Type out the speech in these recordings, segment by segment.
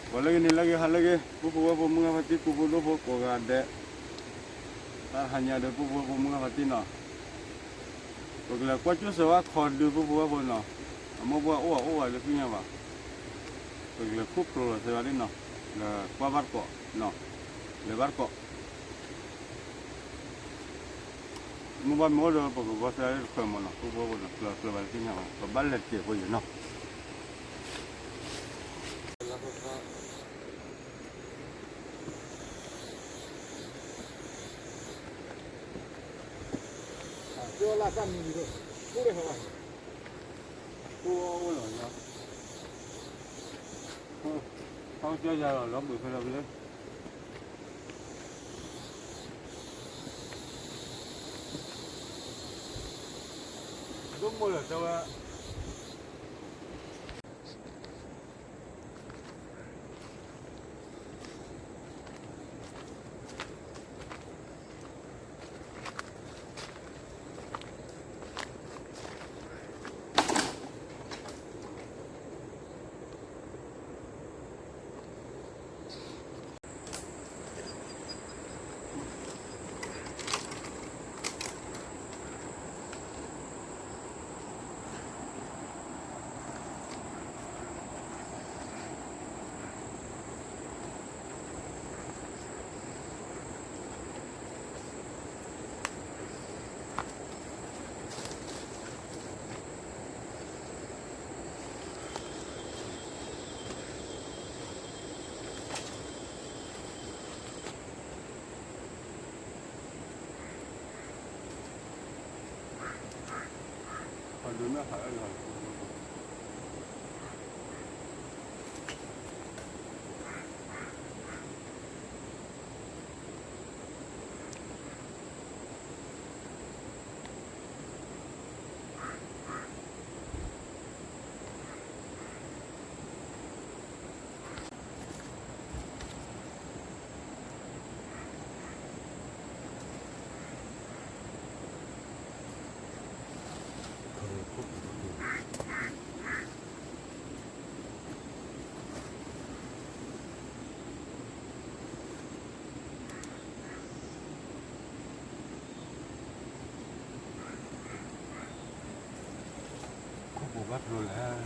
ဂီၤလၢအဂ့ၤ နံၤလၢအဂ့ၤ ဟါလၢအဂ့ၤ ပုၢ်ဖိဝဲၢ်ဖိ မုၢ်ဂၢ်ဖါတံၢ် ကိးပူၤဒိၣ်ဖိကိးဂၤဒဲး, တဟါညါဒီး ပုၢ်ဖိဝဲၢ်ဖိ မုၢ်ဂၢ်ဖါတံၢ်နီၤ, ပကလဲၤကွၢ်ကၠိၣ်စၢၤဝဲခီဒု ပုၢ်ဖိဝဲၢ်ဖိနီၤ, အမိၢ်ပှၢ်အိၣ်ဘၣ်အိၣ်ဘၣ်လၢသ့ၣ်ညါဘၣ်, ပကလဲၤခူၣ်ဖျိးလီၤစၢၤဝဲဒၣ်နီၤ, လဲၤကွၢ်ဘၣ်တကိးနီၤ, လဲၤဘၣ်တကိး မ့ၢ်ဘၣ်မ့ၢ်အိၣ်ဒီး ပကဂီၤစၢၤတခွဲးမးနီၤ, ပုၢ်ဖိဝဲၢ်ဖိနီၤ, ကျၢၤကျၢၤဘၣ်လၢသ့ၣ်ညါဘၣ်, ပဘၣ်လဲၤတ့ၢ်ဖိယံၤနီၤ. ဒိၣ်မိၢ်လၢာ်တဲဝဲ ခိၣ်ပူၤဘၣ်ဖျိလဲၣ်.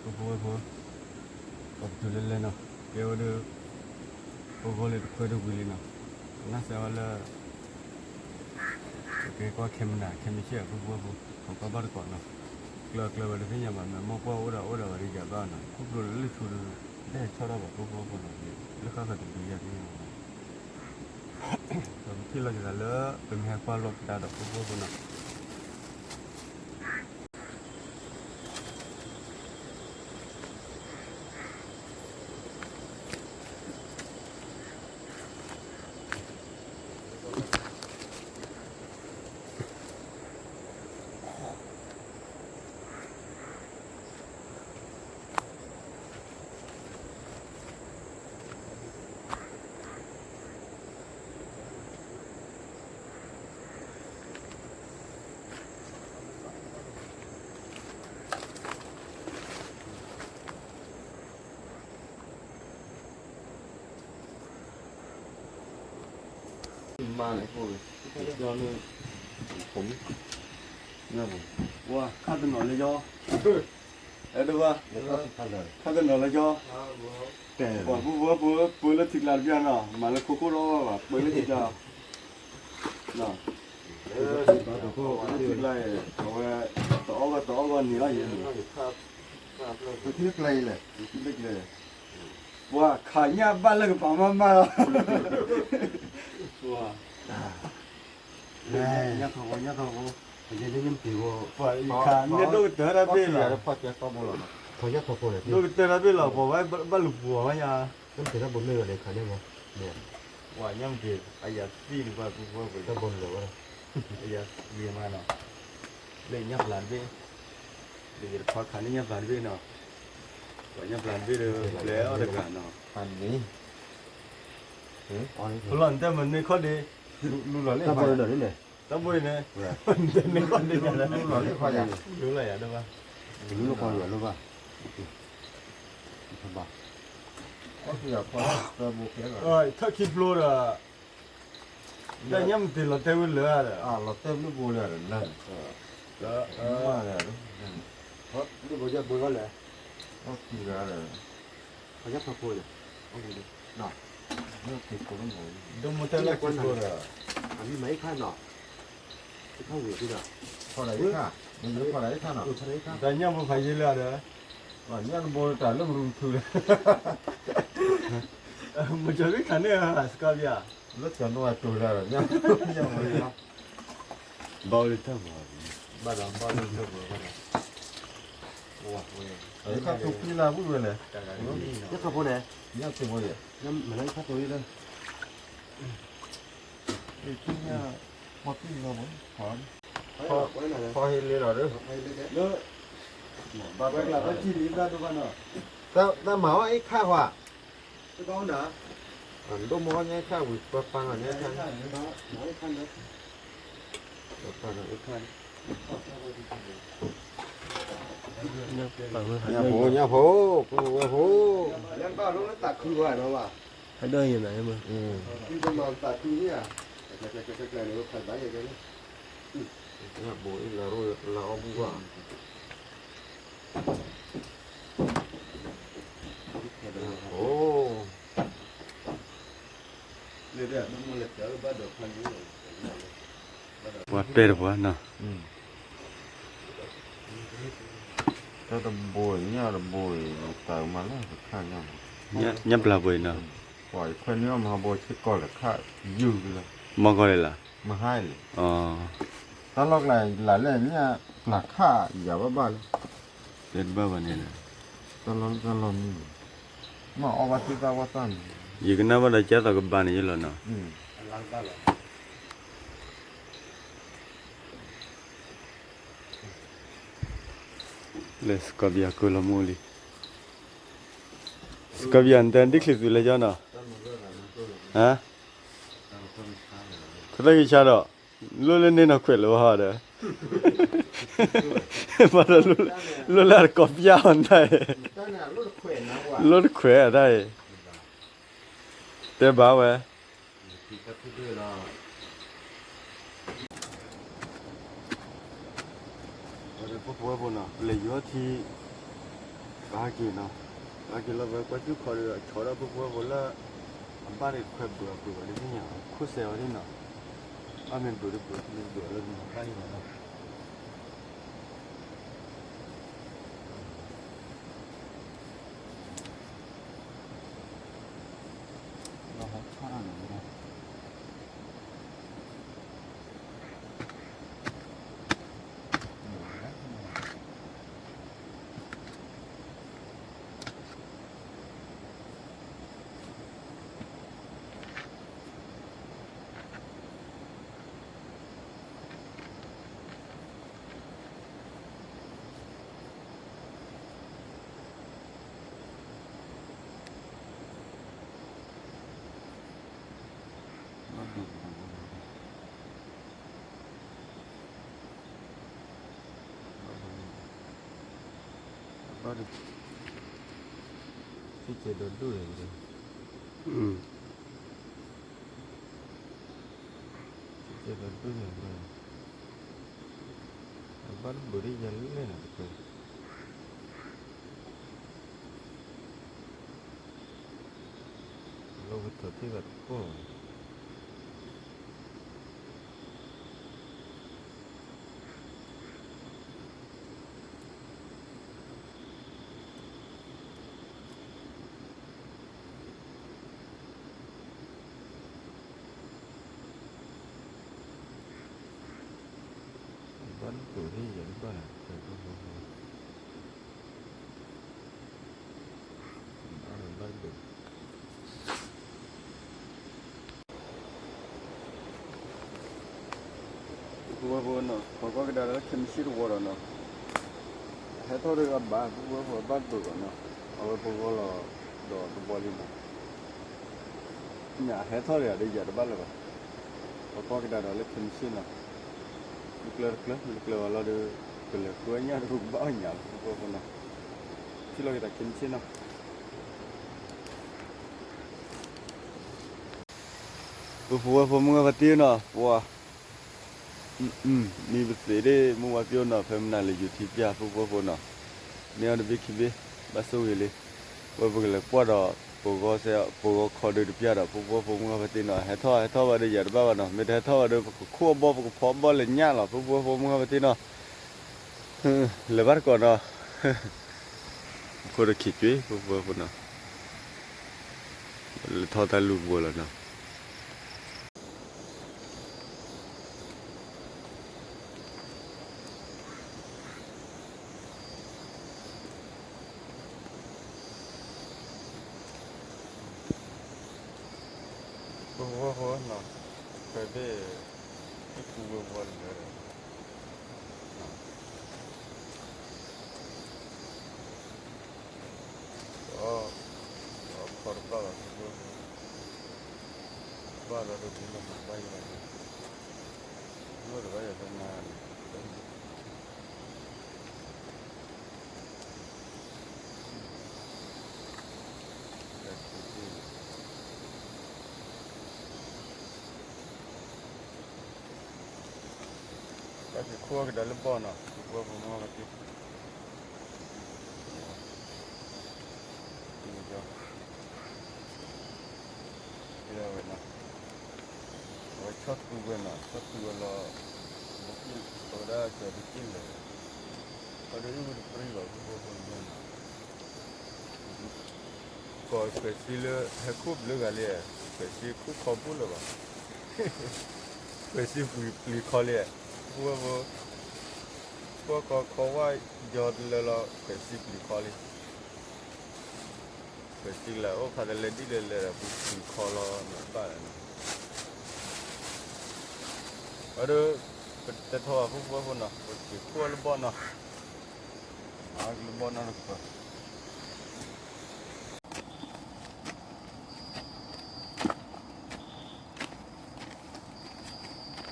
ပုၢ်ဖိဝဲၢ်ဖိ, ပတုၤလဲလဲနီၤ, ကဲဝဲဒၣ် ပဂီၢ်လၢတခွဲတဝံၤလံနီၤ, ပနၢ်စဲးဝဲလၢ ပကကွၢ်ခဲမနၤ ခဲမုၢ်ဆ့ၣ် ပုၢ်ဖိဝဲၢ်ဖိ, ပကွၢ်ဘၣ်တကိးနီၤ. ကျၢၤကျၢၤဝဲတသ့ၣ်ညါဘၣ် မ့ၢ်မိၢ်ပှၢ်အိၣ်ဒီးအိၣ်ဒီးဝဲတယၤဘၣ်နီၤ ခူၣ်ဖျိလၢလၢဆူဒီး တဟဲဆီၣ်ထီၣ်ဘၣ် ဖိဖိဖိနီၤ လၢဃၣ်ဃၢၤတဒုယၤသ့ၣ်ညါဘၣ်နီၤ ဒီးပထံၣ်လီၤက့ၤသးလၢ ပမ့ၢ်ဟဲကွၢ်လီၢ်ဖဲတၢ်ဒီး ဖိဖိဖိနီၤ မါန့ၣ် ဖိ ကၠီန့ၣ် ဖိ ခါတနီၤလၢယီၤ အဲၣ်ဒိးဘၣ် ခါတနီၤလၢယီၤ ပှၤပှၤပှၤပှၤလၢထံကျါတပျၢ်နီၤ မၤလၢခိခိၣ်ဒီးဘၣ် ပှၤလၢထံကျါ ထံကျါ အဝဲ တအီၣ်ဂီၢ်တအီၣ်ဂီၢ်န့ၣ်လီၤယဲၢ် ပထံကျါအံၤလဲၣ် ပထံကျါ ပှၤခးညၣ်ဘၣ်လၢကပၤမးမးလီၤ ပှၤ ညၣ်ထီၣ်ဖိ ညၣ်ထီၣ်ဖိ ယဲဒ်ညၣ်မတ့ၤဖိ ပှၤခးန့ၣ်ဒိၣ်ကတၢၢ်တၢ်ဘ့ၣ်လီၤ ဒိၣ်ကတၢၢ်တၢ်ဘ့ၣ်လီၤ ပှၤဘၣ်လူၤပှီၤဝဲညါ ညၣ်မတ့ၤ အယၤသံန့ၣ် ပှၤပှၤပှၤ အယၤသံမးနီၤ လၢညၣ်ပျၢ်တဘ့ၣ် လၢယတခီခးန့ၢ်ညၣ်ပျၢ်တဘ့ၣ်နီၤ ပှၤညၣ်ပျၢ်တဘ့ၣ်ဒီး ပျဲအီၣ်တဂၤနီၤ ပလီၢ်နတဲမ့ၢ်န့ၢ်ခီၣ်ဒ့ တၢ်ဘိန့ၣ် နတဲန့ၢ်ခီၣ်ဒ့ လူလီၤယၤဒိၣ်ဘၣ် လူလီၤယၤဒိၣ်ဘၣ် ထီၣ်ခံဖျိဒီး တၢ်ညၣ်မတ့ၤလီၤတဲာ်ဝဲလၢၤဒီး လီၤတဲာ်ဘျုးဘိလၢၤဒီး လၢ ဘျုးဘိယဘိလီၤလဲၣ် ထီၣ်ခံဂၤဒီး ဒိၣ်မူတဲလၢခံဖျိဒီး အမံၤမၤအ့ၣ်ခါနီၤ အ့ၣ်ခါဝံၤဒီး ဖီဒၣ်အ့ၣ်ခါ မ့ၢ်ဖီဒၣ်အ့ၣ်ခါနီၤ တၢ်ညၣ်ဘိဖးယံာ်လၢၤဒီး ညၣ်တဘိတၢ်လၢမရူထူလၢ မ့ၢ်ကၠီၤဘ့ၣ်ခါန့ၣ် စကီးဘျၣ် လၢကၠီၤဒိၣ်အတိၤလၢၤဒီး ညၣ်ဘိလၢၤ ဘၣ်လၢတၢ်ဘိ ဘၣ်ဒီးဘၣ်လၢတၢ်ဘိဘၣ်ဒီး အ့ၣ်ခါထူဖံလၢဝံၣ်ဝဲလဲၣ် ညၣ်ခီၣ်ဖိန့ၣ် ညၣ်စ့ဘိယဲၢ် ညၣ်မ့ၢ်လၢအ့ၣ်ခါထူအံၤလၢ အ့ၣ်ခါညၣ် မီၢ်ပံၣ်လီၤဘိ ဖီဟ့လ့လီၤဒီး လၢ ဘၣ်ဝဲကျါဘၣ်စံၣ်လံဘၣ်ဒိဘၣ်နီၤ တၢ်မၤအီၣ်အ့ၣ်ခါဝဲ ဒိၣ်မီၢ်အီၣ်ညါအ့ၣ်ခါဝံၤ ပပာ်လီၤညါခါ ပပာ်လီၤအ့ၣ်ခါ ညၣ်ဖိ ညၣ်ဖိ ပဝဲဖိ ဟဲဒိၣ်ယံၤနၤ ညၣ်ဖိ အ့ၣ်လၤရိၣ်လၤအီၣ်ဘူဘၣ် ပှၤတဲတပှၤနီၤ တၢ်တဘိအံၤ ညၣ်တဘိအံၤ တၢ်မၤလၢတခါညါ ညၣ်ပျၢ်ပှဲၤနီၤ ပှၤခွဲးန့ၢ်အီၣ်မၤဘိဆ့ကီးလၢခါယုၢ်လၢ မီၢ်ကီၢ်လၢ်လၢ မဟါလၢ တၢ်လီၢ်ကျါလၢ်လၢညၣ်ပျၢ်ခါ ယၤဘၣ်ဘၣ်လၢ တဲတဘၣ်ဘၣ်န့ၣ် တၢ်လီၢ်တၢ်လီၢ်မံၤ မ့ၢ်အီၣ်ဘၣ်သ့ၣ်သၣ်ဝၣ်သၣ်န့ၣ် ယကနၣ်ဘၣ်ဒီးကၢ်သီးကဘၣ်န့ၣ်ယလီၤနီၤ လၢစကီးဘံယၤကိၢ်လီၤမူလံ စကီးဘံယၤနတဲဒ်ချံးသုးလၢယီၤနီၤ ဟါ ခိၣ်သၣ်ခံဆါဒီး လိၣ်လၢန့ၣ်နီၢ်ခွဲးလၢၤဘၣ်ဒီး ဘၣ်ဒီး လိၣ်လၢအတကိးပျၢ်အီၤတၢ်အံၤ လိၣ်တခွဲးအတၢ်အံၤ တဲဘၣ်ဝဲ ပဖိဝဲဖိနီၤ ပလဲၤယိၤထံ ပဟဲက့ၤနီၤ ပဟဲက့ၤလီၤ ပကွၢ်စူၣ်ခီဒီး ဆီဒီးပဖိဝဲဖိလၢ အဘၣ်န့ၣ်ခွဲးဘျုးအပှ့ၤဘၣ်ဒ်န့ၣ် ခိၣ်စဲးဝဲဒ်နီၤ ဘၣ်မ့ၢ်ဘျုးတဘျုး မ့ၢ်ဘျုးလၢမၤတၢ်န့ၣ်ဘၣ်နီၤ ဘၣ်ဒီး ထံၣ်ကဲဒီဒိၣ်န့ၣ်ဒီး ထံၣ်ကဲဒီဒိၣ်န့ၣ်ဒီး အဘၣ်တဘုးဒ်ယၤလဲၣ်န့ၣ်တကဲ လီၢ်ကထီၣ်ထံၣ်ဘၣ်တကီၢ်ဘၣ် ဘၣ်နကိးသ့ၣ်ယဲၢ်တဘၣ်န့ၣ် ဘၣ်လၢ ပဝဲဖိနီၤ ပှၤကီၢ်ကဒါလၢခဲမုၢ်ဆ့ၣ်တဝီဒီးနီၤ ဟဲထီၣ်ဒီးအဘၣ် ပဝဲဖိဘၣ်ဒိးဒီးနီၤ အဝဲပဂီၢ်လီၤဒီးတဘီလံမး ညၣ်ဟဲထီၣ်ဒီးယၤတဘၣ်လၢၤဘၣ် ပှၤကီၢ်ကဒါဒီးလၢခဲမုၢ်ဆ့ၣ်နီၤ မ့ၢ်ကျၢၤတကျၢၤ မ့ၢ်တကျၢၤဘၣ်လီၤဒီး ကလဲၤဃုအညၣ်တပူၤကဘၣ်အီၣ်ညၣ်လီၤ ပဝဲဖိနီၤ ထံၣ်လီၤက့ၤတၢ်ခဲမုၢ်ဆ့ၣ်နီၤ ပပဝဲဖိမုၢ်ဂၢ်ဖါတံၢ်နီၤ ပှၤ မံပသ့းဒ်မုၢ်ဝါပျိနီၤ ဖဲမနုၤလဲၣ် ယူၤထံပျၢ် ပပဝဲဖိနီၤ န့ၢ်အီၤတဘ့ၣ်ခံဘ့ၣ် ဘၣ်ဆိၣ်ဂ့ၤလံ ဝဲပကလဲၤကွၢ်ဒီး ပဂီၢ်စဲး ပဂီၢ်ခီဒုတပျၢ်ဒီး ပပဝဲဖိမုၢ်ဂၢ်ဖါတံၢ်နီၤ ဟဲထီၣ်ဟဲထီၣ်ဘၣ်ဒီးယၤတဘၣ်ဘၣ်နီၤ မ့ၢ်တဟဲထီၣ်ဘၣ်ဒီး ပကခိၣ်အဘီၣ် ပကဖီအဘီၣ်လဲၤညၣ်လီၤ ပပဝဲဖိမုၢ်ဂၢ်ဖါတံၢ်နီၤ လဲၤဘၣ်တကိးနီၤ ခိၣ်တခံးကွံာ် ပပဝဲဖိနီၤ လဲၤထီၣ်တၢ်လူၢ်ကဝီၤလီၤနီၤ ပဝဲဖိနီၤ ဖဲဘ့ၣ် ဟံၣ်ကူဝဲဝီလၢ အီၣ် အီၣ်ခီတဘၣ်ဘၣ် ပဝဲဖိ ဘၣ်လီၤဒ်န့ၣ် ဘၣ်ယၤလီၤ ဘၣ်တဘၣ်ယၤလၢနၤန့ၣ် တၢ်က့ၤခိၣ်ကဒါလၢဘီၣ်နီၤ ပဝဲဖိမုၢ်ဂၢ်ဖါတံၢ် ဝဲ အဝဲဆီၣ်သူဝဲနီၤ ဆီၣ်သူဝဲလီၤ အဝဲဒၣ်ကၠီၤတက့ၢ်လၢာ် အဒိအံၣ်ဝဲတပြံဘၣ် ပဝဲဖိမုၢ်နီၤ ကီးခွဲးစံလၢ ဟဲခိၣ်ဘျုးဂၤလံ ခွဲးစံခိၣ်ခီဘိၣ်လၢၤဘၣ် ခွဲးစံပျံၤခီလံ ပဝဲဖိ ကွၢ်ကီခီဝၣ်ယီၤတလၢလီၤ ခွဲးစံပျံၤခီလံ ခွဲးစံလၢအိၣ်ဖးတလဲဒ်လဲၣ်လဲၣ်ဒီး ပပျံၤခီလီၤနဘၣ်လၢၤနီၤ အဒိ ပတဲထီၣ်ဘၣ် ပဝဲဖိနီၤ ပက့ၤခိၣ်လၢဘီၣ်နီၤ အကလၢဘီၣ်နီၤတကပၤ အိၣ်ဒ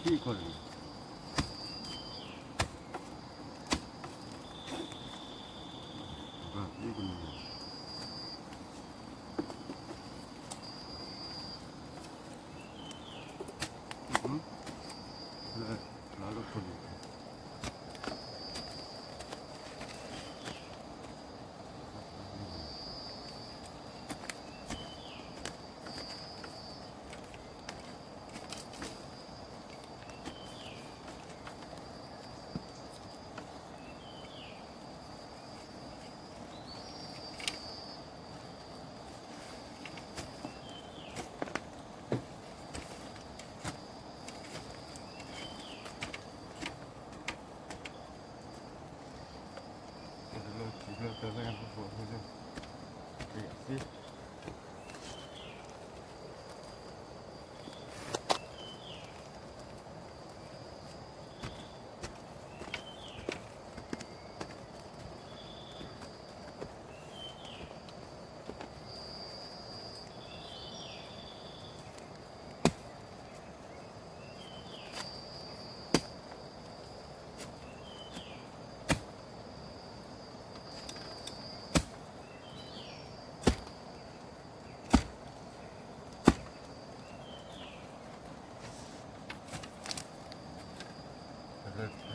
ီး ထံထံထီၣ်ထံခီန့ၣ် ဂၤသံကန့ၣ် လၢလၢခိၣ်န့ၣ်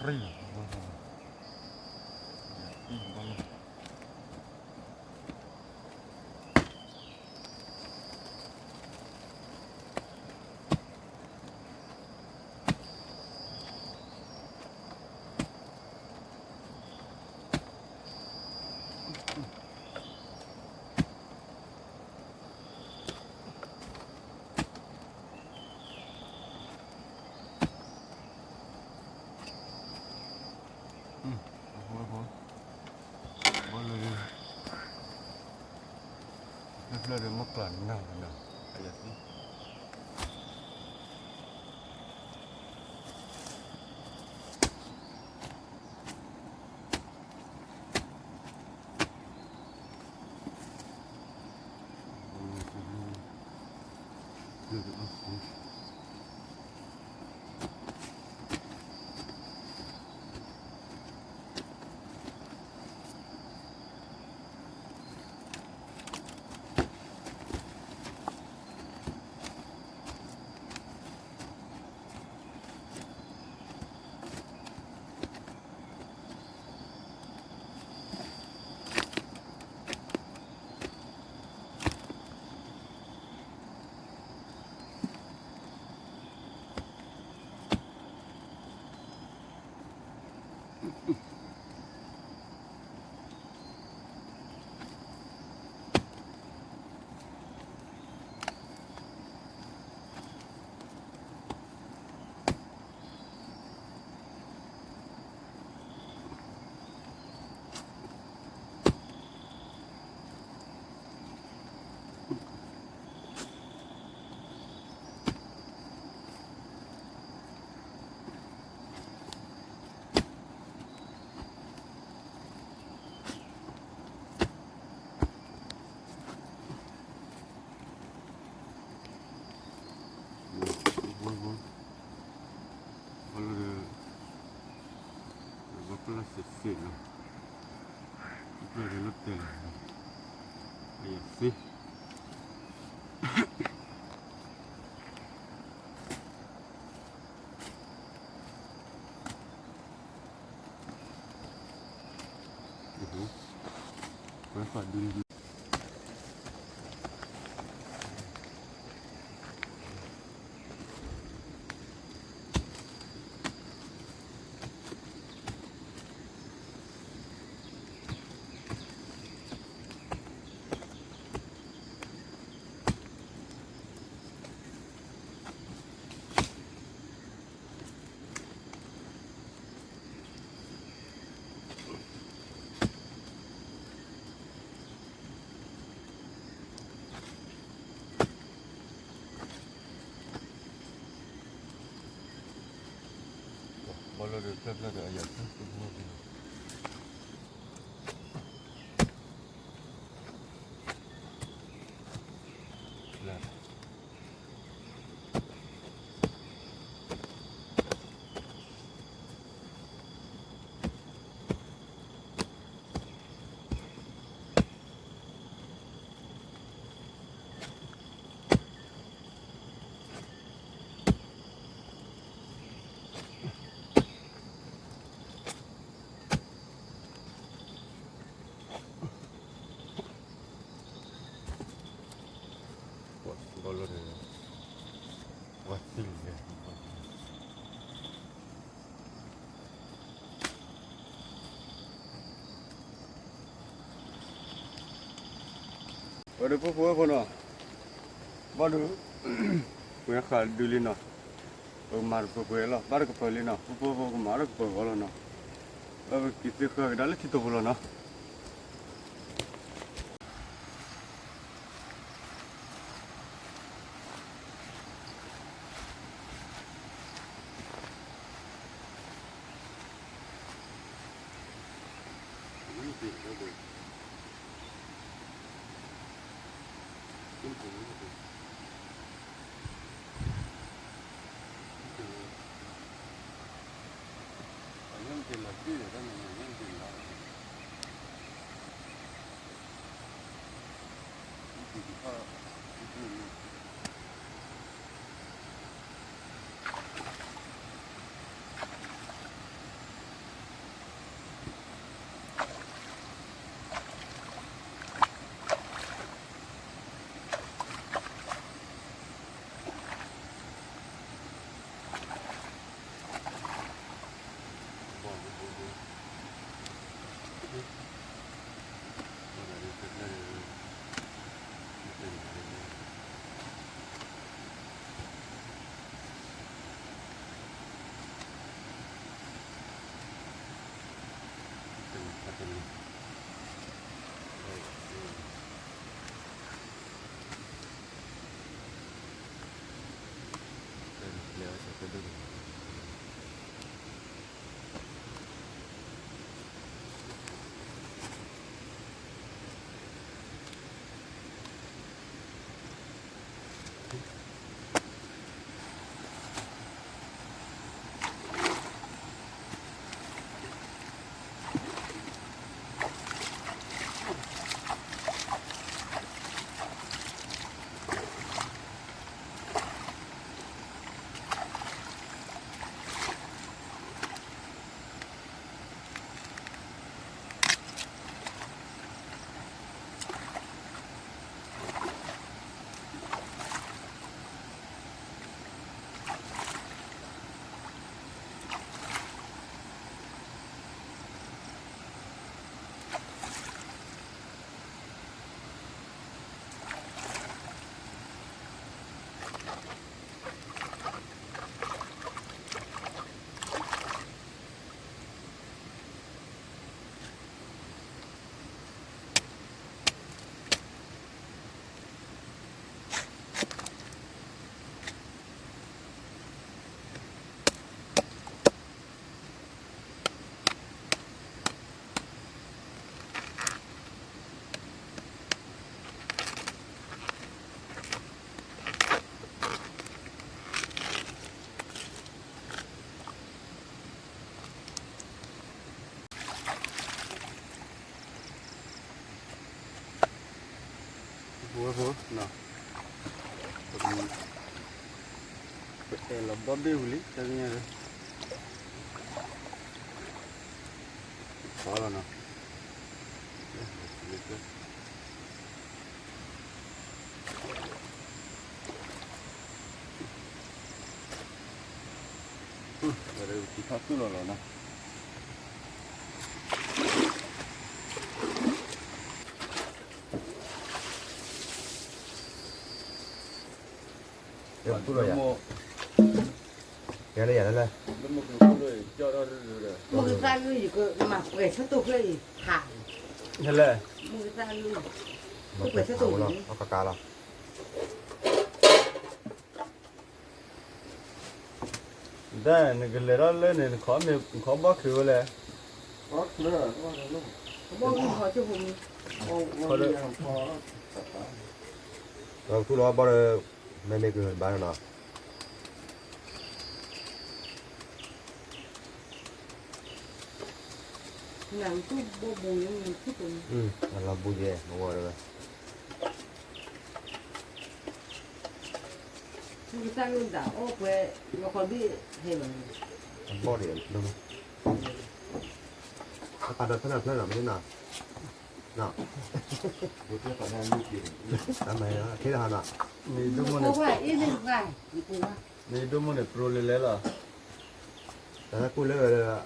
ရံၣ်လီၤ. အဃိ အဃိ ဘီလၢ ဖျၢၣ်ဖျၢၣ်ဒီးမ့ၢ်ကျၢ်နၢ်နၢ် အယၤသံ ဘီလၢ ဘီပလၢ်စ့ၢ်စ့ၢ်နီၤ, ဘီပလၢ်ဒီးလၢတဲလီၤ, အယၤသ့ ပှဲၤဖးဒူ ဘီလၢဒီးဖျၢၣ်ဖျၢၣ်ဒီးအယၤသ့ ဘီလၢဒီး ပှၤသံလဲၣ် ပှၤဒီးဖိဖိဝဲဖိနီၤ, ဘၣ်ဒီး ပှၤဃးဒုးလံနီၤ, ပကမၤတပှဲၤပှဲၤလီၤ, ဘၣ်တကပၤလံနီၤ, ဖိဖိဖိကမၤတကပၤဂီၢ်လီၤနီၤ, ဘၣ်ပက့ၤသ့ဃၢကဒါလၢထံတီၢ်ပူၤလီၤနီၤ. ဖိဖိနီၤ, ပအဲၣ်လီၤဘီဘ့ၣ်ဝံၤလံ တၢ်ကညါဒီး ဖီလီၤနီၤ, ဝဲဒၣ်ထံထီၣ်သူၣ်လီၤလီၤနီၤ. ယၤလၢယၤလၢလၢ မုၢ်ကသၣ်ဂုၢ် ယကမၤပှဲၤဆၢတိၢ်ဖျၢၣ်အံၤ ဖး, လၢ မုၢ်ကသၣ်ဂုၢ် ကပှဲၤဆၢတိၢ်ဖျၢၣ် အကကါလီၤ. တၢ်နကလဲၤထီၣ်လၢန့ၣ် နခီဘီၣ်ချုးဝဲလဲၣ်, ဘီၣ်ချုး, ဘီၣ်ချုး, ဒီးသူၣ်လီၤဘီၣ်ဒီး မ့မ့ၢ်ကဘၣ်နီၤ. နသူၣ်ဘိဘူးန့ၣ် နသူၣ်ဘိန့ၣ် အလီၤဘူးယဲ မဝီတဝဲ နကစၢ်ယိၣ်ဒၣ်အိၣ်ပှဲၤ လီၤခီဘ့ၣ်ဟဲလီၤန့ၣ် အဘီၣ်ဒံး အဖးဒီးဖဲနဖျၢၣ်နီၤ မ့ၢ်နီၤ နီၤ တၢ်မၤထဲလၢဟါနီၤ မ့ၢ်ဒိၣ်မိၢ်န့ၣ် မ့ၢ်ဒိၣ်မိၢ်န့ၣ် ပြိလဲၤလဲၤလီၤ တၢ်ကူၣ်လၢ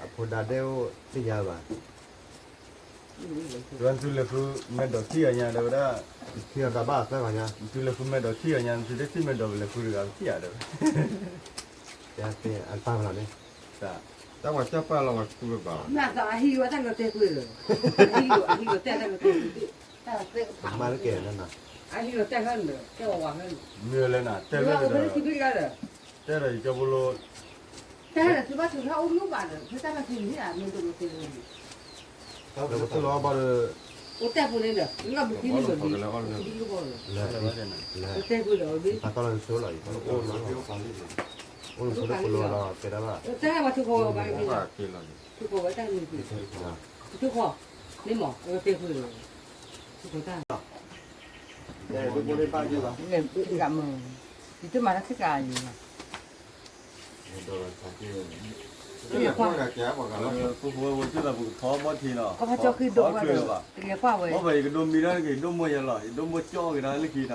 အဖိဒါဒဲအိၣ်သ့ၣ်ညါဘၣ် နသုလဲၤဃုမဲာ်ဒိးထံၣ်အီၤညါ တဲဝဲဒၣ်, ထံၣ်အီၤတၢ်ဘၣ်သၢဂၤညါ နသုလဲၤဃုမဲာ်ဒိးထံၣ်အီၤညါ နသုတထံၣ်မဲာ်ဒိးပလဲၤဃုတဂၤကထံၣ်ဧါ တဲဝဲ, တဲအပၢ်လီၤန့ၣ်, တၢ်ပှၤကၢ်ပၢ်လီၤ ပှၤဃုဝဲဘၣ်, မ့ၢ်အသးအဟံးဝဲတၢ်လီၤတဲာ်ကွံာ်လၢ, အဟံးလီၤတဲာ်တၢ်လီၤတဲာ်ကွံာ်, တၢ်လီၤတဲာ်ကွံာ်, အဟံးလီၤတဲာ်ဟဲနၤ, ကဲဝဲဝဲဟဲနၤ, မ့ၢ်လဲၣ်နၤ, တဲလၢ တဲဒီးယကၠီဖိလိ, တဲဒီးသုဘၣ်ထုးထီၣ်အိၣ်မ့ၢ်ဘၣ်ဒီး သုတၢ်ဘၣ်ထုးန့ၣ် မ့ၢ်တအိၣ်တဲဝဲန့ၣ်, တၢ်ဘၣ်ထုးလီၤဘၣ်ဒီး အိၣ်တဲပူၤန့ၣ်ဒီး လီၢ်ဘုခ့န့ၣ်ဒီး လၢ တဲပူၤဒီး အိၣ်လၢ အိၣ်လၢပလိၤလီၤ တဲတၢ်ဘၣ် တၢ်ဘၣ်ထုးဃီဝဲဘၣ်န့ၣ် ထုးဃီဝဲတၢ်န့ၣ် ထုးဃီ မ့ၢ်မ့ၢ် တဲပူၤဒီး ထုးဃီ န့ၣ်မ့ၢ် အဝဲတဲပူၤဒီး ထုးဃီတၢ် လဲၤပူၤန့ၣ်ပာ်က့ၤလီၤ လဲၤပူၤက့ၤမ့ၢ် ယတမၤတၢ်ခံကၤအံၤ ဖိဖိဝဲဝဲကၠိသးပူၤကထီၣ် ဘီထံနီၤ ကဖီကၠီခံဒိၣ်ဝဲဒီး တလဲၤကွၢ်ဝဲ ဘၣ်ဘၣ် ယကဒိမံတၢ်က့ၤ ယဒိၣ်မိၢ်ယဲလီၤ ယဒိၣ်မိၢ်ကၠီက့ၤတၢ်လၢခံနီၤ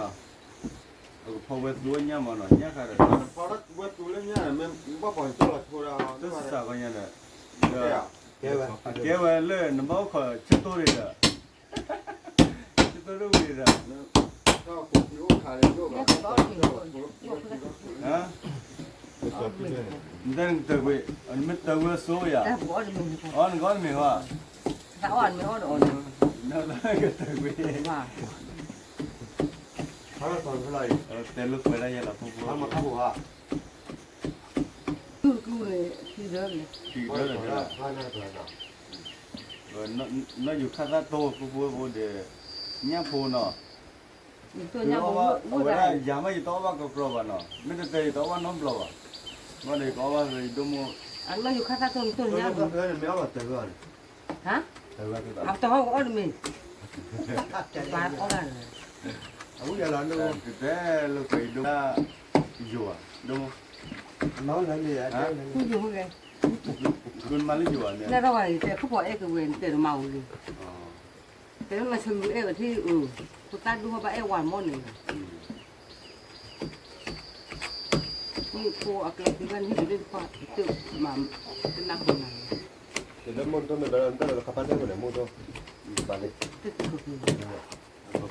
အကဖီဝဲသူဝဲညၣ်မးနီၤ ညၣ်ဃါဒီး ဖီဝဲသူလၢညၣ်ဒီး မ့ၢ်ဘၣ်ပှၤကၠီလီၤဆိဒၣ် တစးကီညါဒီး ကဲဝဲလၢနဘၣ်အိၣ်ခိးဆၢတိၢ်န့ၣ်ဒီး ဆၢတိၢ်တဝံၤဒီး နတၢ်နကတၢၢ်ကွံာ် နမ့ၢ်တၢ်ကွံာ် အီ နကအီၣ်တမ့ၢ်ဟီ, နတၢ်ကတၢၢ်ကွံာ်, တဲလိာ်ကွဲဒၣ်ယဲလီၤ ဖိဖိ, ခံဒၢလၢ နီၢ်ယူၤခါသၣ်တိၢ် ပူဖိဝဲၢ်ဖိဒီး ညၣ်ဖိနီၤ, အဝဲဒၣ်ယၤမ့ၢ်ယတအီၣ်ဘၣ်ကီကီဘၣ်နီၤ, မ့ၢ်တတဲယတအီၣ်ဘၣ်နီတဘျီဘၣ်, ဘၣ်ဒီးယကအီၣ်ဘၣ်ယဒိၣ်မိၢ်, နီၢ်ယူၤခါသၣ်တိၢ်နတိၢ်ညၣ်ဖိ အတၢ်ဟီၣ်ကအီၣ်တမ့ၢ်, ဘၣ်အီၣ်ဘၣ်န့ၣ်, တဲလၢပယဒိၣ်, ယိၤဧါ, ဒိၣ်မိၢ်, ယိၤဧါ, နမါလၢယိၤဧါန့ၣ်, တဲခိၣ်ဖီအဲၣ်ကဝဲၤ နတဲတမၤဝံၤလံ, တဲလၢမၤဆၢလူၤအဲၣ်ဝဲထံၣ်အၢ, ဖိသၣ်ဒိၣ်ဟီၣ်ဘၣ်အဲၣ်ဝၤမီၢ်န့ၣ်, မ့ၢ်ဖိအကျဲသံဘၣ်န့ၣ် ဟ့ၣ်ဒုးတခွါ, တမၤ, တနၢ်ဟူနၤ, တနၢ်ဟူနၤ,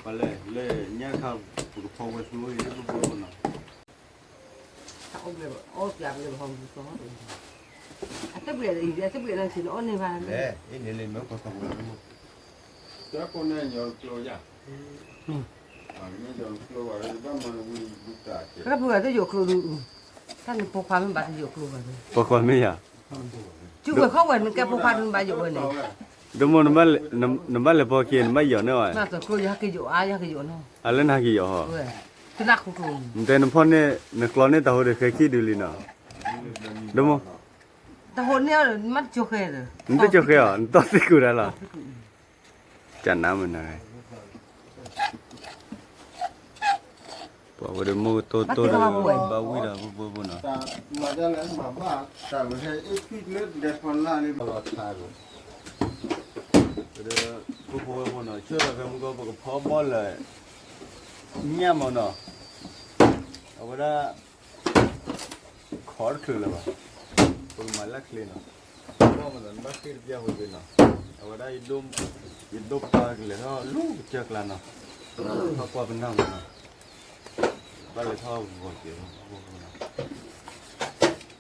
ပလဲၣ်, လၢညါခါ ပကဖီဝဲသူအိၣ်အံၤ ပဖိနီၤ, အတဘျဲး, အတဘျဲးန့ၣ် အတဘျဲးန့ၣ် အီၣ်န့ၢ်ဘၣ်လဲၣ်, အ့ၣ်န့ၣ်လၢမ့ၢ်ကီၢ်သီပူၤလီၤ, တၢ်ကိးန့ၣ်ညီတကျိယၤ, တၢ်ပူၤတယိာ်ကျိဒုး, တၢ်နဖိခွါမ့ၢ်ဘၣ်တယိာ်ကျိဘၣ်, ဖိခွါမ့ၢ်ယၤ, ကဝဲၤခီဝဲၤနကဲဖိခွါတမ့ၢ်ဘၣ်ယိာ်ဝဲန့ၣ်, ဒိၣ်မိၢ်, နဘၣ်လဲၤဖီက့ၤ နဘၣ်ယိာ်န့ၢ်ဝဲ, ကျိယဟဲက့ၤယိာ်အါ ယဟဲက့ၤယိာ်နီၤ, အလၢနဟဲက့ၤယိာ်ဟီ, တနၢ်ဟူကျိ, နတဲနဖီၣ်န့ၢ် နကျီန့ၢ်တၢ်ဟိဒီး ဃဲခံဒုးလံနီၤ, ဒိၣ်မိၢ်, တၢ်ဟိန့ၢ်အီၤ မ့ၢ်တကၠိဃဲ, နတကၠိဃဲအီၤ နတီၢ်သံကွံာ်တၢ်လီၤ, ကနၣ်မနၤ, ပှၤဝဲဒီးမိၢ်ကတိၢ်တိၢ်ဒီး ဘၣ်ဝံၣ်ဒီးပဖိပဖိနီၤ, မၤဒ်လဲၣ်မၤဘၣ်, တၢ်ဝဲဟဲအ့ၣ်ထွံၣ်လၢဒဲးဖီလာ်လံ ဘၣ်လီၤဆါ, ပဖိဝဲဖိနီၤ ဆၢထၢၣ်ဖဲမူကီၢ် ပကဖီဘီၣ်လၢ ညၣ်မနီၤ, အဝဲဒၣ် ခီတချုးလၢၤဘၣ်, ပကမၤလၢချ့နီၤ, ဘီၣ်မနီၤ နဘၣ်ဃ့ၢ်တပျၢ်ဝဲသ့ၣ်နီၤ, အဝဲဒၣ် ယဒိၣ်ပၢ်ကလဲၤထီၣ်လူၤကစၢၢ်ကျါနီၤ, ထီၣ်ကွၢ်ပနၢ်မနီၤ, ဘၣ်လဲၤထီၣ်ဂီၤက့ၤ,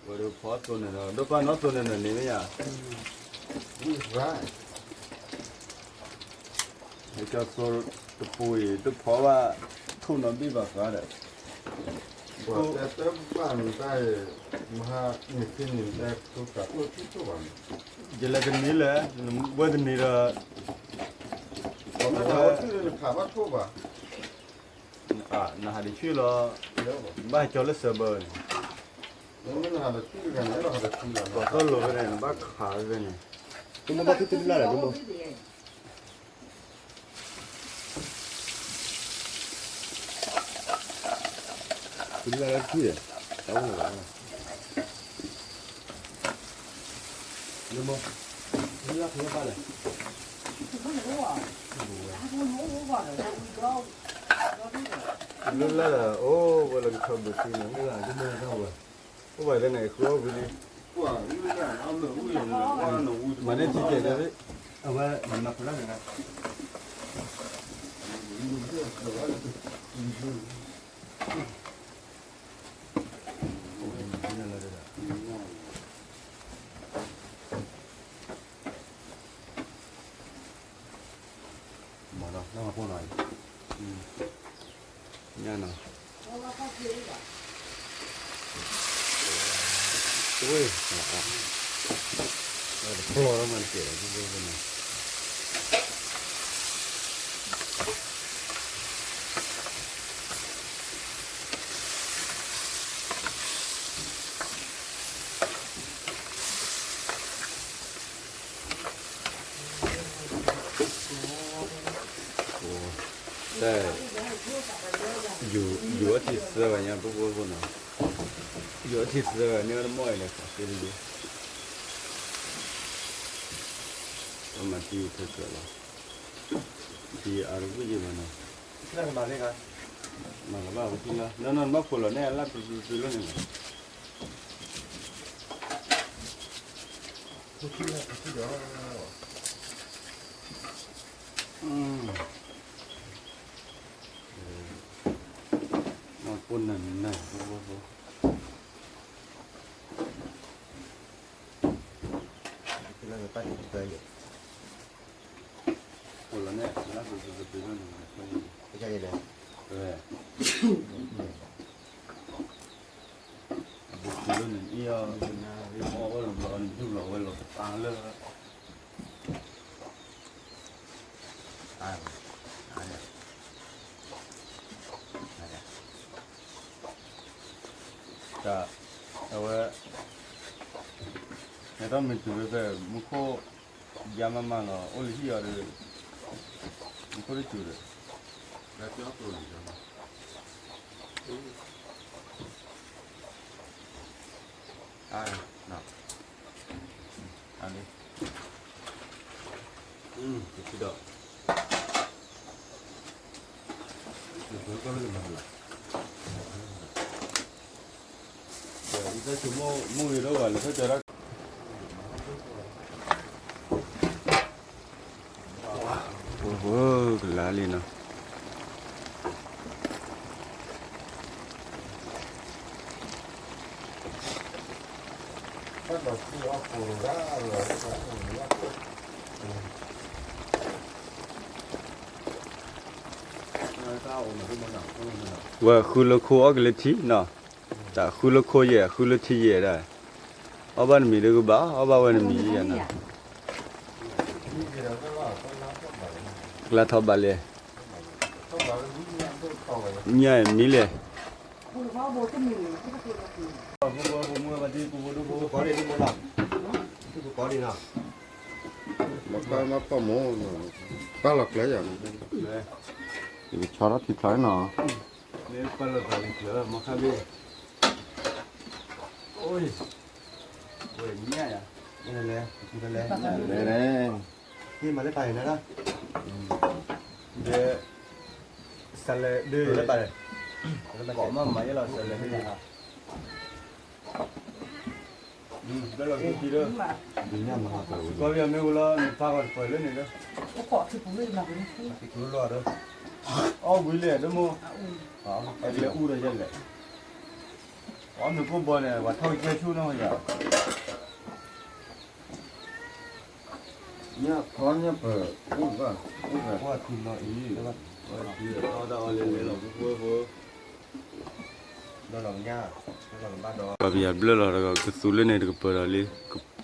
ဝဲဒၣ်ဖီသိန့ၣ်ဒီး ဒိၣ်ပၢ်နီၢ်သိန့ၣ်ဒီးန့ၣ်မ့ၢ်ယၤ ဟဲကၠီသိတပူၤအံၤ တဖီဘၣ် ထိၣ်နီၤဘ့ၣ်ဘၣ်ဃးဒီး ပှၤတဲတဘၣ်န့ၣ်တၢ်အံၤ မဟါန့ၣ်သ့ၣ်န့ၣ် တဲထိၣ်သးအိၣ်ထံၣ်ထိၣ်ဘၣ်န့ၣ် ယလဲၤတနံၤလၢ ဝဲတနံၤဒီး နခးဘၣ်ထိၣ်ဘၣ် နဟးတဆံလီၤ ဘၣ်ကၠီလၢစၢဘၢန့ၣ် ပှၤသီလိာ်ဖဲန့ၣ် နဘၣ်ခးဖဲန့ၣ် တမ့ၢ်ဘၣ်ဖံတလၢ်လၢ် တမ့ၢ် ဖံတလၢ်လၢထံၣ်ဒီး တၢ်အိၣ်လၢၤဘၣ် လၢမီၢ် လၢလၢဖဲဘၣ်လဲၣ် လၢလၢအိၣ်ဝဲလၢကထီၣ်ဘုးသံန့ၣ် အိၣ်ဘၣ်သ့ၣ်န့ၣ် ဃုအီၣ်ဝံၤလံ မၤန့ၢ်ထံကဲးန့ၣ် အဝဲမၤဖျါန့ၣ် မၤနီၤ နီၢ်မၤဖိနီၤ ညါနီၤ ဝ့ၢ် တဖျီထီၣ်မးတကဲးလီၤ ဖိဖိန့ၣ် တၢ် ယူၤအထံၣ်သၢဂၤညါ ဖိဖိဖိနီၤ ယူၤအထံၣ်သၢဂၤန့ၣ် တမီၢ်အံၤလဲၣ် သးသ့တယုၢ် ပမၤတံၤထဲကြၢးလီၤ တံၤအါတဝံၣ်ယံၤဘၣ်နီၤ မၤကဘၣ်ဝဲထံလီၤ နီၢ်နီၢ်နဘၣ်ဖိးလီၤန့ၣ် အလၢပျုၤပျုၤလီၤန့ၣ် မၤပိၢ်နၢ်နၢ် ဖိးလီၤန့ၣ် လၢပျုၤပျုၤလီၤန့ၣ် ပကလဲၣ် ဝဲ အဘူးက လၢန့ၣ်အံၤအီၤ, အီၣ်ဝဲလီၤဘျီ နယူၢ်လီၤဝဲလီၤပာ်လၢ တၢ်, အဝဲ, ဟဲထီၣ်မ့ၢ်တုၤဝဲဖဲ မူခိၣ်, ယါမးမးလီၤ အိၣ်လၢဟံၣ်အီၤဒီး, မူခိၣ်တစူၤဒီး, အါ, အါ, ဒီး, ကလါလံနီၤ. ဝဲဃုလၢခိအီၣ်က့ၤလၢထံနီၤ, တၢ်ဃုလၢခိယဲၢ် ဃုလၢထံယဲၢ်ဒၣ်, အီၣ်ဘၣ်နမံၤဒီးကဘၣ် အီၣ်ဘၣ်ဝဲနမံၤယဲၢ်နီၤ, ကလါထီၣ်ဘၣ်လဲၣ်, ညါမံၤလဲၣ်. ပၢ်လီၤကျဲယၤန့ၣ်, ယကဆီထီၣ်ထံချီနီၤ, မ့ၢ်ပၢ်လီၤသးလံကျၢၤ မီခါဘ့ၣ်, အိၣ်, ဝဲညါယၤ, လဲၤလဲၤ, ဟ့ၣ်မၤလၢပၢ်န့ၣ်လီၤ, ဒီး, စးလဲၤဒၢလၢပၢ်န့ၣ်, ကိးမၤမၤယဲလီၤ စးလဲၤဒၢ, ဘျၢလီၤက့ၤထံဒီး, ကီၢ်ပယီၤမ့ၢ်ဝဲလီၤ နဖးဂီၤတပှဲၤလၢန့ၣ်ဒီး, လီၤဒီး, အီၣ်ဝံၤလဲၣ် ဒိၣ်မိၢ်, အကလဲၤအူဒီးယဲလဲၣ်, အီၣ်နကိၢ်ဘီန့ၣ် ပှၤထီၣ်ကစၢၢ်ဆူၣ်နီၢ်ယၤ ညၣ်ဖီညၣ်ပၢၢ်, အိၣ်ဘၣ်, အိၣ်ဘၣ်, အီၣ်တၢ်အီၣ်လဲၤလဲၤလီၤ ပှၤဖိဖိ, ဒီးလီၤညၣ်, ဒီးလီၤကဘၣ်ဒီး, ကီၢ်ပယီၤဘျၢလီၤဒီး ကသူလၢန့ၣ်တကပၢၤဒီးလံ,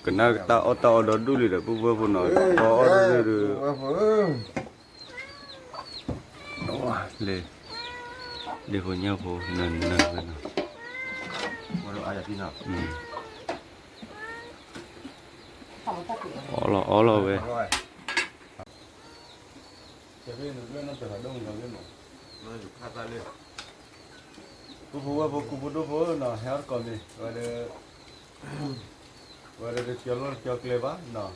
ကနၣ်တၢ်အီၣ်တၢ်အီဒီဒူၣ်လံဒီး ပှၤဖိဖိနီၤ, အီၣ်အီၣ်ဒီဒူၣ်ဒီး, လၢ, ဒ့ၣ်ဖိညၣ်ဖိနၢၤနၢၤဝဲနီၤ, အီၣ်လီၤအီလီၤဝဲ ပူဖိဝဲၢ်ဖိ ကူဖိဒိၣ်ဖိနီၤ ဟဲအီၣ်တကိးမ့ၢ် ဝဲဒီး, ဝဲဒီးတကၠီၤလီၢ်တကၠီၤကျဲဘၣ်နီၤ,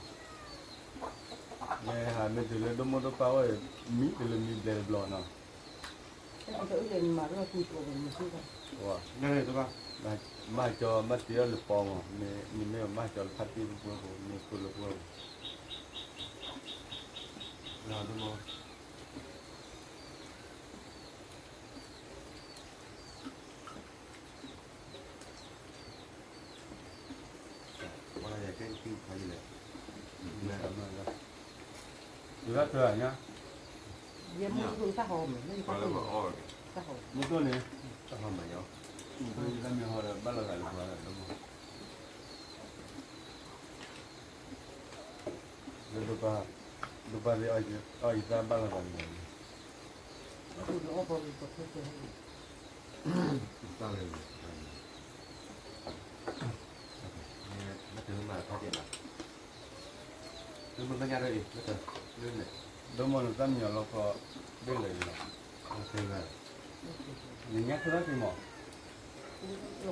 မ့ၢ်ဟးမ့ၢ်တုၤလၢဒိၣ်မိၢ်ဒိၣ်ပၢ်အိၣ် မံတလၢမံဘျဲးတဘျီနီၤ, မၤကၠီမၤတ့အီၣ်လၢပီမး မ့ၢ်မ့ၢ်မၤကၠီလၢဖးတံၢ်ပူဖိ မ့ၢ်ခိၣ်လၢပီ, ဒိၣ်မိၢ် ယဲၢ်မ့ၢ်တၢ်ဟီမ့ၢ်, မ့ၢ်တိၢ်န့ၣ်, တၢ်ဟီမ့ၢ်ယီ, တၢ်မ့ၢ်ဟီဒီး ဘၣ်လီၤသးလၢပှၤဒီး လၢဒိၣ်ပၢ်, ဒိၣ်ပၢ်သ့ၣ်အီၣ်ယသၣ်ဘၣ်လီၤသးလၢပှၤန့ၣ်, တၢ်လၢ, မ့ၢ်တမၤတခါကဲလီၤ, မ့ၢ်မ့ၢ်ညါဒီးအံၤ, ဒိၣ်မိၢ်နသၣ်မံယီၤလီၤခီ, ဘ့ၣ်လဲၣ်လီၤ, နညါခီထီၣ်က့ၤမး, လီၤ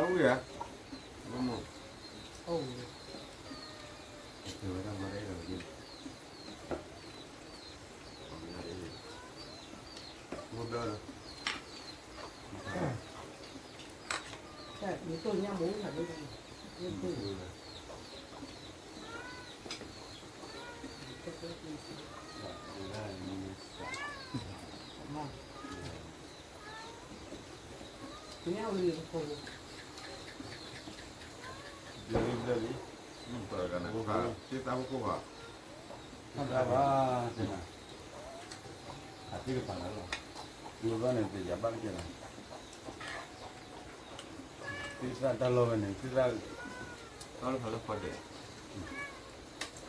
ဝဲ, ဒိၣ်မိၢ်, ဝဲဒၣ်မၤဒ်အံၤလီၤ, မ့ၢ်ဘျီလီၤ, မ့ၢ်တိၢ်ညါမ့ၢ်, မ့ၢ်, ဘျၢလံဘျၢလံ, သးဖိခိၣ်ဘၣ်, သးဘၣ်, အသ့ၣ်ကပၤလီၤ, ကျိဘၣ်န့ၣ် ပယၤဘၣ်ကဲလီၤ. သ့ၣ်သၣ်တၢ်လီၢ်ဝဲန့ၣ် သ့ၣ်သၣ် တၢ်လီၢ်ဖးလၢကီၢ်ဒဲး,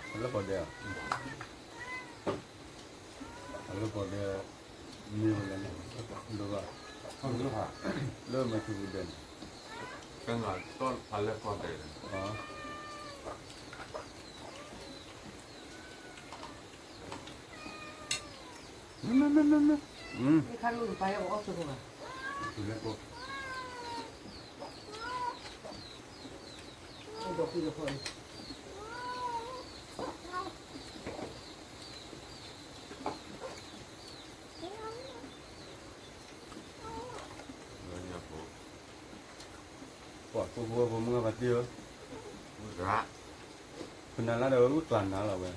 ဖးလၢကီၢ်ဒဲးဧါ, ဖးလၢကီၢ်ဒဲး, မ့ၢ်ဝဲလဲၣ်န့ၣ်, ဒိဘၣ်, လၢမဲာ်ထူပူၤဒဲးန့ၣ်, ကဲနၤတီၢ်ဖးလၢကီၢ်ဒဲးန့ၣ်, မ့ၢ်, မ့ၢ်, မ့ၢ်, မ့ၢ်, မ့ၢ်, မ့ၢ်, ပှၤဖိဖိဖိမုၣ်ဂၤဖါတံၢ်ဧၢ, ဖုနၤလၢဒီးဝဲအုၣ်ကျါနၤလီၤဝဲ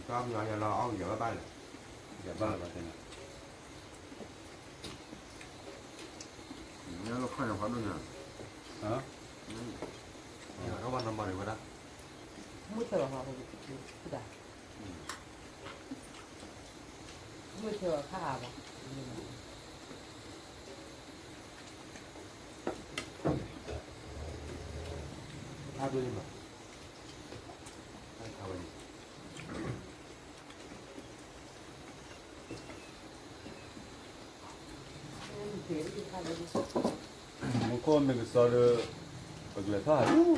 တၢ်ပယီၤယလီၤအီၣ်ကယၤဘၣ်ဘၣ်လၢၤ, ယၤဘၣ်လၢၤဘၣ်တဲနၤ, ညၣ်လီၤခီၣ်ညါဖးဒိၣ်ညါ, ဟါ, ယၤထီၣ်ဘၣ်နီၢ်မၤရံၤဝဲဒၣ်, မုၢ်ဆၢလီၤဖး, မုၢ်ဆၢလီၤခါအါဘၣ်, အါဒိၣ်န့ၣ်မး, အါဝဲန့ၣ် မူခိၣ်မ့ၢ်ကစီဒီး, ပကလဲၤထီၣ်ဟးလၢ,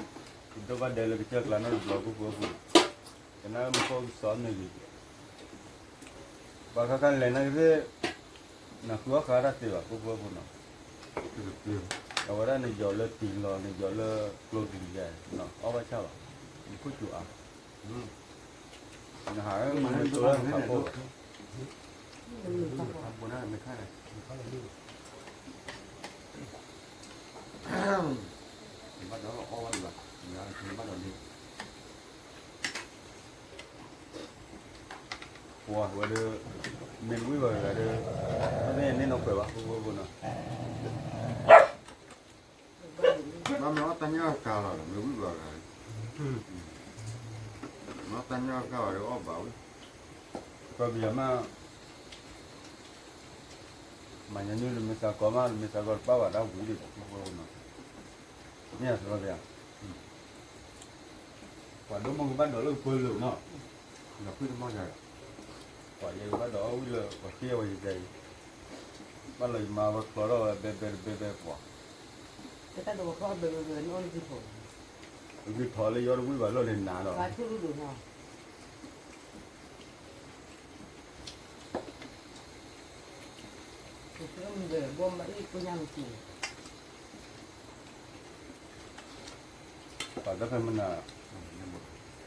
ပဒိၣ်ဘၣ်ဒဲလၢကစၢၢ်ကျါနီတဘျီပူၤပူၤ, ကနၣ်မူခိၣ်ကစီမ့ၢ်ဂ့ၤ, ပှၤခါခါလဲၤနာ်က့သ့ၣ်, နဃုအီၣ်ဃာ်တၢ်သ့ဘၣ်ပူၤပူၤပူၤနီၤ, အဝဲဒၣ်နယီၤလၢတံၤလီၤ နယီၤလၢကျိတံၤယါ, အီၣ်ဘၣ်ဆၣ်လီၤ, မူခိၣ်စူၤအါ နဟးမ့ၢ်တိၢ်လၢနဖးဖိဘၣ်, ဘၣ်ဒီးအီၣ်ဝဲဒၣ်ဘၣ်, ဘၣ်ဒီးန့ၣ်, ပှၤဝဲဒီး, မ့ၢ်တဝံၣ်ဘၣ်ဂၤဒီး, မ့ၢ်န့ၢ်နီၢ်ခွဲးဘၣ်ဖိဖိဖိနီၤ ဘၣ်မ့ၢ်အီၣ်တၢ်ညၣ်ကါလီၤ မ့ၢ်ဝံၣ်ဘၣ်ဂၤ, မ့ၢ်အီၣ်တၢ်ညၣ်ကါလီၤဒီးအီၣ်ဘၣ်ဝံၣ်, ကီၢ်ပယီၤမး, မၤညါနုၢ်လၢမ့ၢ်စးကီမး လၢမ့ၢ်စးကီတပၣ်ဘၣ်ဒၣ်ဝံၤဒံးဘၣ်ဖိဖိနီၤ, မ့ၢ်အစရီပယၤ ပှၤဒိၣ်မုၢ်ကဘၣ်ဒိးလၢကပၢလၢာ်နီၤ, ဒီးဖုၣ်တမီၢ်ယၤ, ပှၤယဲကဘၣ်ဒိးအီၣ်ဝံၣ်လၢပှၤဃ့ဝဲယတဲအံၤ, ဘၣ်လီၤယမါဝဲချီထီၣ်ဝဲဘဲဘဲတဘဲဘဲပှၤ, တၢ်ဒိးဝဲချီဘဲဘဲဘဲန့ၣ်အီၣ်လၢဂံၢ်ထီၣ်, ဂံၢ်ထီၣ်လၢယအီၣ်တဝံၣ်ဘၣ်လီၢ်လၢနၤဒီး ပှၤတဖဲမနၤ,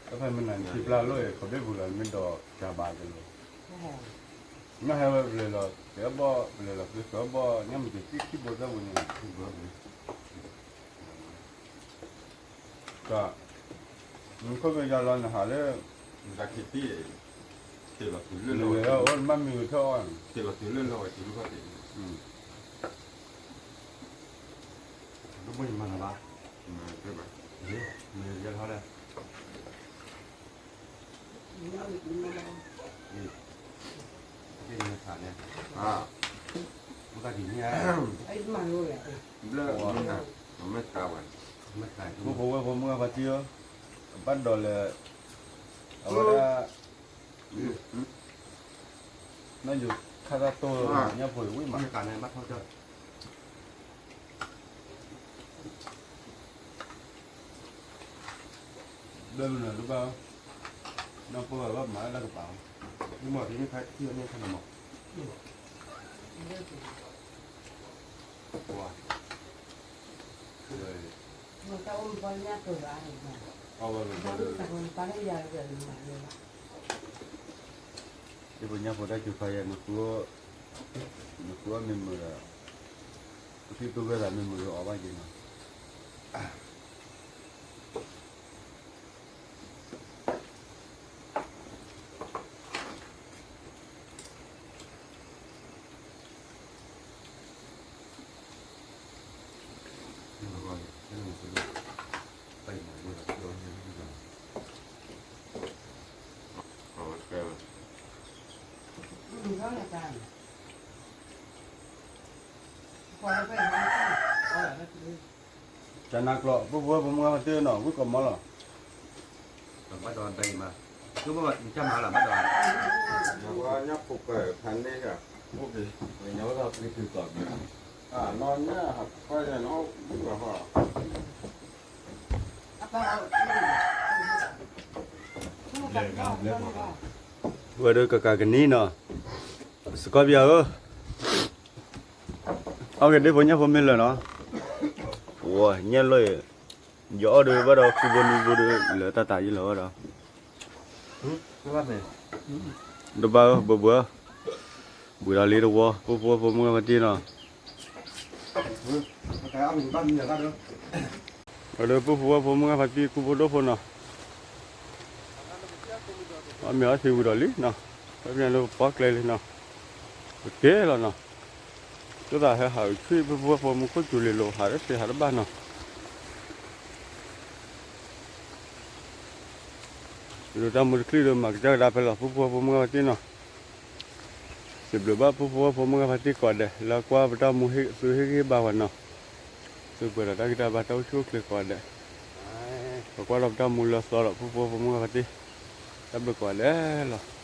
တဖဲမနၤန့ၣ် ထံပျၢ်လိၣ်အံၤ ခီဘ့ၣ်ပူၤလီၤမ့ၢ်ဒီးကၢဘၣ်ကလီၤ, နဟဲဝဲပလဲၤလီၤ ကဲဘီၣ်ပလဲၤလီၤ ပလဲၤကၢဘီၣ် ညၣ်မ့ၢ်က့ၤသံၣ်ခံဘိသၢဘိန့ၣ် တၢ်, ခိၣ်ကယီလီၤနဟးလၢ, နလဲၤအီၣ်မ့ၢ်ဂ့ၤထီၣ်အီၣ်န့ၣ်, မ့ၢ်ယမၤနၤဘၣ်, မ့ၢ်ယဲထီၣ်လဲၣ် မ့ၢ်ခးန့ၣ်, မ့ၢ်ခးဒ်န့ၣ်, ဘျၢမ့ၢ်ခး, မ့ၢ်ခးဝဲ, မ့ၢ်ဖိဝဲၢ်ဖိမုၣ်ဂၤဖါတံၢ်ဧၢ, ဘၣ်ဒိးလဲၤ, အဝဲဒၣ်, နီၢ်ယိၤခါတၢ်တိၢ်, ညၣ်ဖိဝံၣ်မး, ဘျၢမနုၤတဘၣ်, နီၢ်ပၢၢ်ဘၣ်မၤလၢတကပၤ, မ့ၢ်မၤသံန့ၣ်ခါထံၣ်န့ၣ်ခါန့ၣ်မး, ပှၤ, အဝဲကဘၣ်လၢ ယပညၣ်ဖိတၢ်စူၤခါယဲ နဃုအီၣ်မ့ၢ်မုာ်ဒီး, ပထံၣ်တူၢ်ဝဲသးမ့ၢ်မုာ်ဒီးအီၣ်ဘၣ်က့ၤနီၤ. တၢ်မၤန့ၣ် ကနၣ်ကျိာ် ဖိဖိဝဲဖိမုၢ်ဂၤဖါတံၢ်နီၤ ဝံၣ်ကီးမီလီၤ. ဘၣ်ဒီးဒ်အံၤမး ကဘၣ်မၤလီၤ ဘၣ်ဒီး ညၣ်ဖိကဖးန့ၢ်ဂၤ အိၣ်က့ၤ ညၣ်ဝဲဒၣ်ပှ့ၤတုၤကီးမး အနီၢ်ညၣ်ဟးခွဲးယနီၢ်ဝံၣ်ဘၣ်ဟီ ဝဲဒၣ်ကကးကနံၣ်နီၤ စကီးပယီၤဧၢ အီၣ်က့ၤဒ့ဖိညၣ်ဖိမ့ၢ်လၢာ်နီၤ ဝဲညၣ်လီၤ ယအီၣ်ဒုးဘၣ်ဒီး ခူဘိနူဘိဒုး လၢတၢ်တၢ်ယံၤလီၤဘၣ်ဒီး တဘၣ်ဧၢ ဘၢဘှၢ ဘှံးဒီးလံတဝီ ဖိဖိဝဲဖိမုၢ်ဂၤဖါတံၢ်နီၤ ဒီးဖိဖိဝဲဖိမုၢ်ဂၤဖါတံၢ် ခူဖိဒိၣ်ဖိနီၤ အီၣ်မ့ၤအီၣ်ထံဝံၤဒီးလံနီၤ ပမ့ၢ်လၢပပှီၢ်ကျဲလံနီၤ ပက့ၤလီၤနီၤ ကသးဟဲဟးအုးထွံၣ် ဖိဖိဝဲဖိမုၢ်ခိၣ်စူၤလ့ၤလိာ် ဟးတစ့ဟးတဘၣ်နီၤ ဒ်တၢ်မူတချံၣ်ဒီး မၤကစၢ်ကဒါဖဲလီၤ ဖိဖိဝဲဖိမုၢ်ဂၤဖါတံၢ်နီၤ စံးဘျုးဘၣ်ဖိဖိဝဲဖိမုၢ်ဂၤဖါတံၢ်ကိးဂၤဒဲး လၢကွၢ်ပတၢ်မူဟ့ၣ်သုဟ့ၣ်ဂံၢ်ဟ့ၣ်ဘါဝဲနီၤ သုပှဲၤဒီးတၢ်ဂံၢ်တၢ်ဘါတၢ်အိၣ်ဆူၣ်အိၣ်ချ့ကိးဂၤဒဲး ပကွၢ်ဒီးပတၢ်မူလၢသီဒီး ဖိဖိဝဲဖိမုၢ်ဂၤဖါတံၢ် တၢ်ဘျုးကိးဂၤဒဲးလီၤ